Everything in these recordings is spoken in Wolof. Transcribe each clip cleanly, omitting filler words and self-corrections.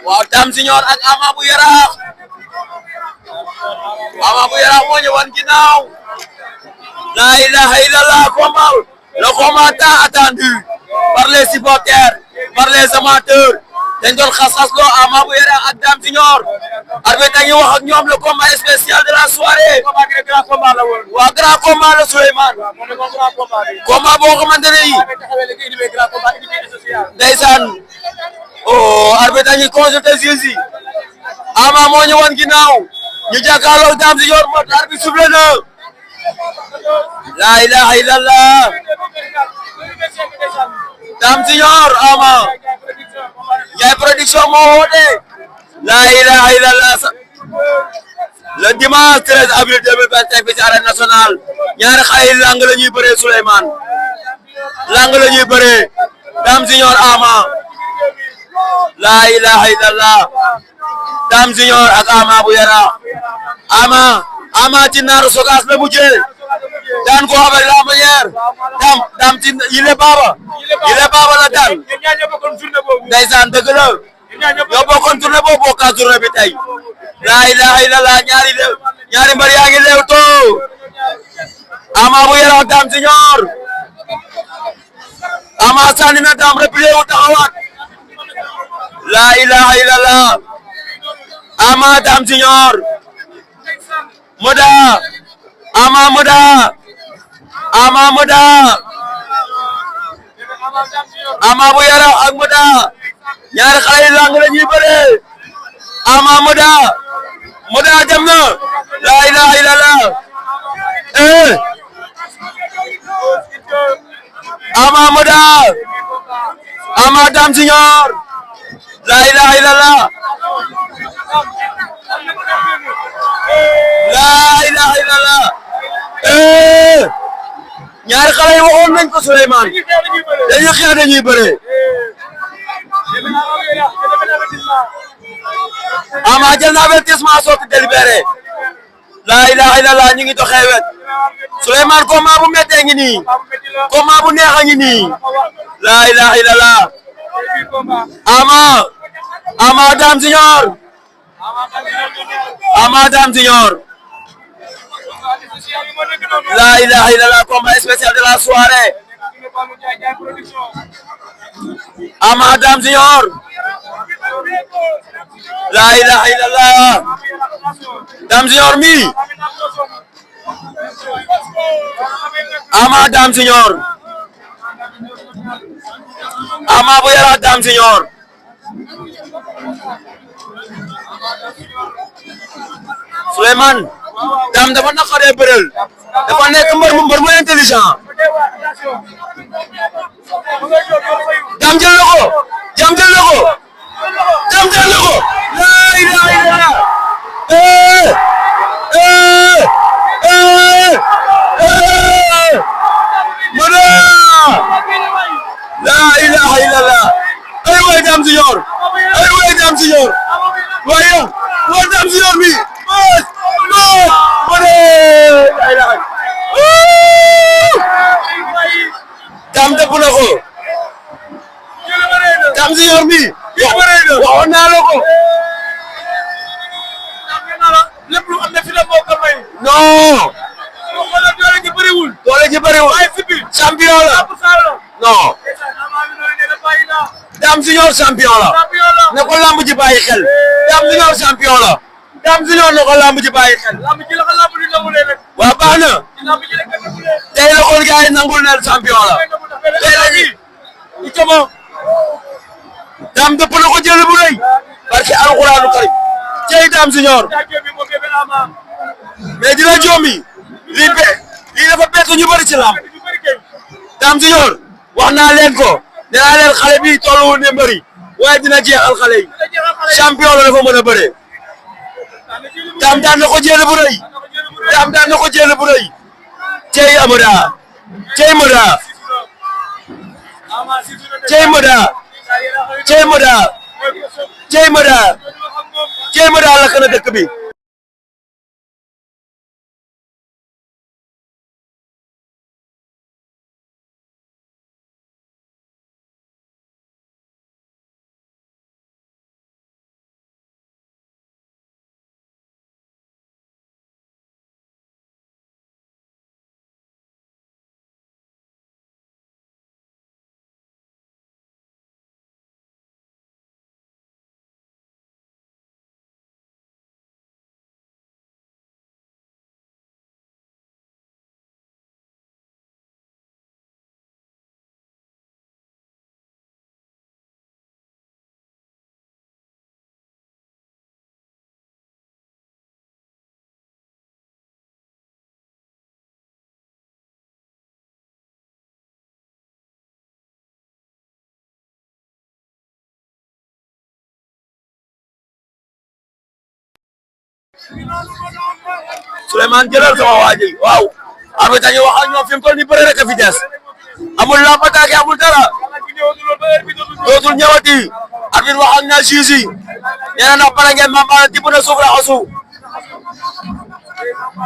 waaw Dame Junior ak Ama bu Yaraax moo ñëwoon ginnaaw la ilaha illallah combat le combat tant attendu par les supporters par les amateurs dañ doon xas-xasloo Ama bu Yaraax ak Dame Junior arbitre a ngi wax ak ñoom le combat spécial de la soirée waaw grand combat la Souleymane combat boo xamante ne yi ndeysaan oh arbitre a ngi consulté juge yi Ama moo ñëwoon ginnaaw ñu jàkkaarloo Dame Junior moo arbitre soufflé na la ilaha illallah Dame Junior Ama Ndiaye production moo woote la ilaha illallah le dimanche 13 avril 2025 fii ci arène nationale ñaari xale yi lang la ñuy bëree Souleymane lang la ñuy bëree Dame Junior Ama la ilaha illallah Dame Junior ak Ama bu Yaraax Ama ci naaru sogaas la mujjee daan ko avec la manière Dame ci yile baaba la daan ndeysaan dëgg la ñoo bokkoon tournée boobu bokkaat journée bi tey la ilaha illallah ñaari mbër yaa ngi leew to Ama bu Yaraax Dame Junior Ama sànni na Dame replié wu taxawaat la ilaha illallah Ama Dame Junior Moda Ama Moda Ama bu Yaraax ak Moda ñaari xale yi lang la ñuy bëree Ama Moda dem na la ilaha illallah Ama Moda Ama Dame Junior la ilaha illallah la ilaha illallah ñaari xale yi waxoon nañ ko Souleymane dañuy xeex dañuy bëree Ama jël na avertissement sortie délibéré la ilaha illallah ñu ngi doxee wet Souleymane combat bu méttee ngi nii combat bu neex a ngi nii la ilaha illallah Ama Dame Junior la ilaha illallah combat spécial de la soirée Ama Dame Junior la ilaha illallah Dame Junior mi Ama Dame Junior Ama bu Yaraax Dame Junior Souleymane Dame dafa naqaree bëreel dafa nekk mbër mu intelligent Dame jël na ko la ilaha illallah Moda la ilaha illallah ay way Dame Junior waaye wa Dame Junior bi Dame dëpp na ko Dame Junior bi waxoon naa la ko lépp lu am na fi la moo ko may non doole ji bëriwul champion la non Dame Junior champion la ne ko lamb ji bàyyi xel Dame Junior champion la Dame Junior ne ko lamb ji bàyyi xel waaw baax na tey la kon gars yi nangul ne champion la tey la ñi camo Dame dëpp na ko jël bu rëy parce que alxuraanu karim cey Dame Junior mais dina joomi lii dafa bett ñu bëri ci lamb Dame Junior wax naa leen ko nee naa leen xale bi tolluwul ne mbëri waaye dina jeexal xale yi champion la dafa mën a bëree Dame daan na ko jël bu rëy cey Moda lakk na dëkk bi Souleymane jëlal sama waa ji waaw arbitre ñu wax ak ñoom fi mu toll nii bëre rek a fi des amul lamb attaqué amul dara dootul ñëwati arbitre wax ak na juge yi nee na pare ngeen Mame Balla tibb na suuf raxasu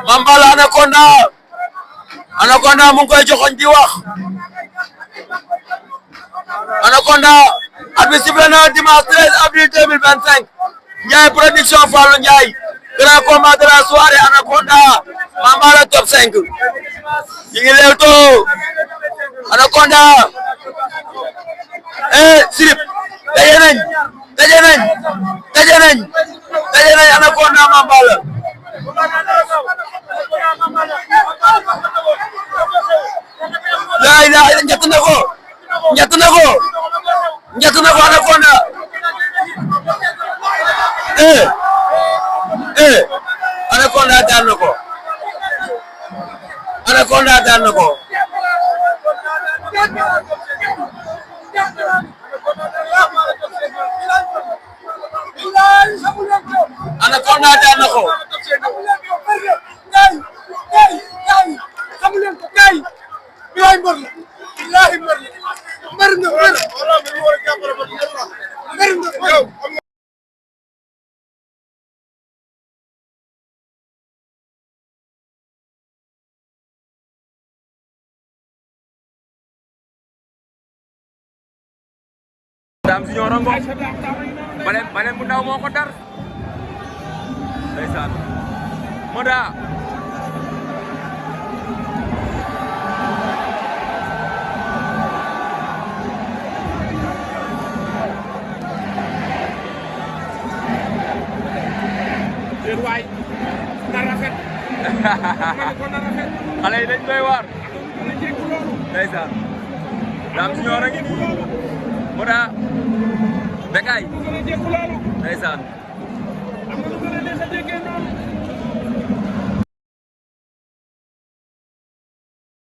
Mame Balla Anaconda mu ngi koy joxoñ di wax Anaconda arbitre sifflé na dimanche 13 avril 2025 Ndiaye production Fallou Ndiaye grand combat de la soirée Anaconda Mame Balla top 5 ñu ngi leewtoo Anaconda Sirip daje nañ Anaconda Mame Balla la ilaha illa njett na ko Anaconda Anaconda daan na ko Anaconda daan na ko Dame Junior ngo balen bu ndaw moo ko dar ndeysaan Moda déet waay na rafet xale yi dañ doy waar ndeysaan Dame Junior a ngi nii Moda Bekay ndeysaan